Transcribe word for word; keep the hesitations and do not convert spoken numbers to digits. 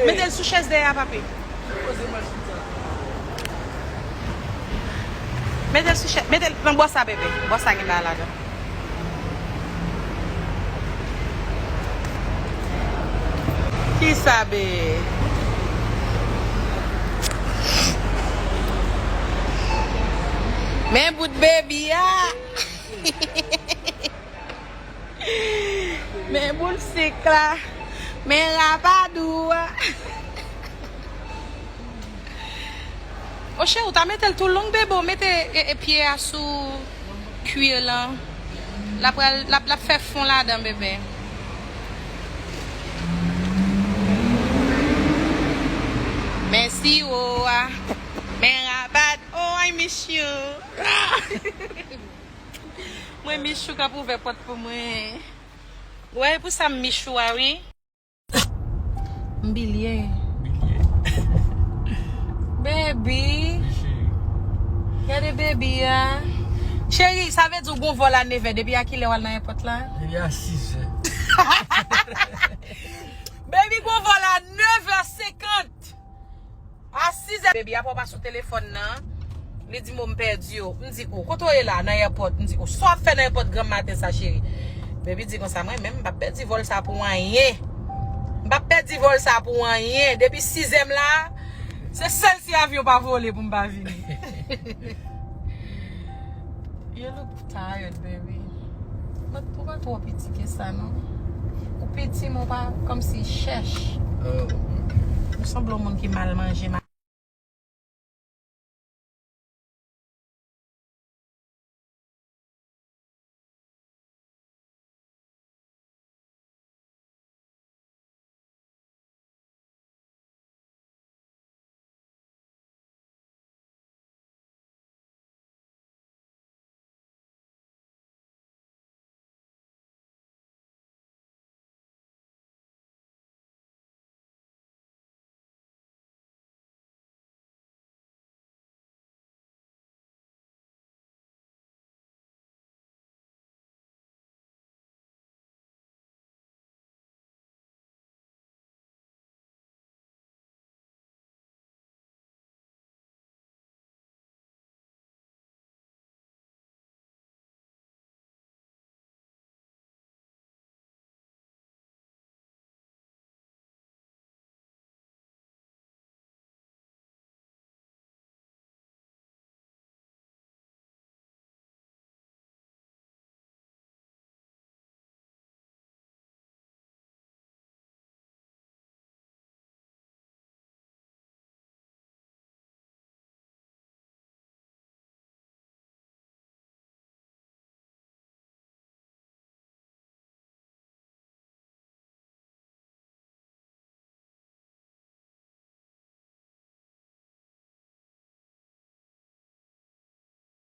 Mete l sou chèz dèyè a, papi. Mete l sou chèz, mete l nan bò sa, bebe. Bò sa gen bagay ladan. Kisa, be? Men bout baby a. Men boul sik la. Men rapadou a. O cheri, ou ta mete l tou long, bebe, ou mete e, e, pye a sou kwi lan. L ap pral, l ap, l ap fè fon ladan, bebe. Men siwo a. Men rapad. Oh, I miss you. Mwen Michou k ap ouvè pòt pou mwen. Wè, e pou sa m Michou a, wi. M bilye. Bilye. Baby. Wi, cheri. Gade baby a. Cheri, sa vle di w gon vòl a nevè. Depi a kilè w al nan èpòt la? Depi a sizè. Baby, gon vòl a nevè senkant. A sizè, baby, apre w pa sou telefòn nan, li di m, "O, m pèdi w." M di, "O, kote w ye la?" "Nan èpòt." M di, "O, sa w ap fè nan èpòt granm maten sa, cheri?" Baby di konsa, "Mwen menm, m p ap pèdi vòl sa pou anyen. M p ap pèdi vòl sa pou anyen. Depi sizè m la, se sèl si avyon pa vole pou m pa vini." You look tired, baby. But ou pa twò piti ke sa, non. Ou piti, men ou pa kòmsi chèch. Oh. Ou sanble yon moun ki mal manje, mal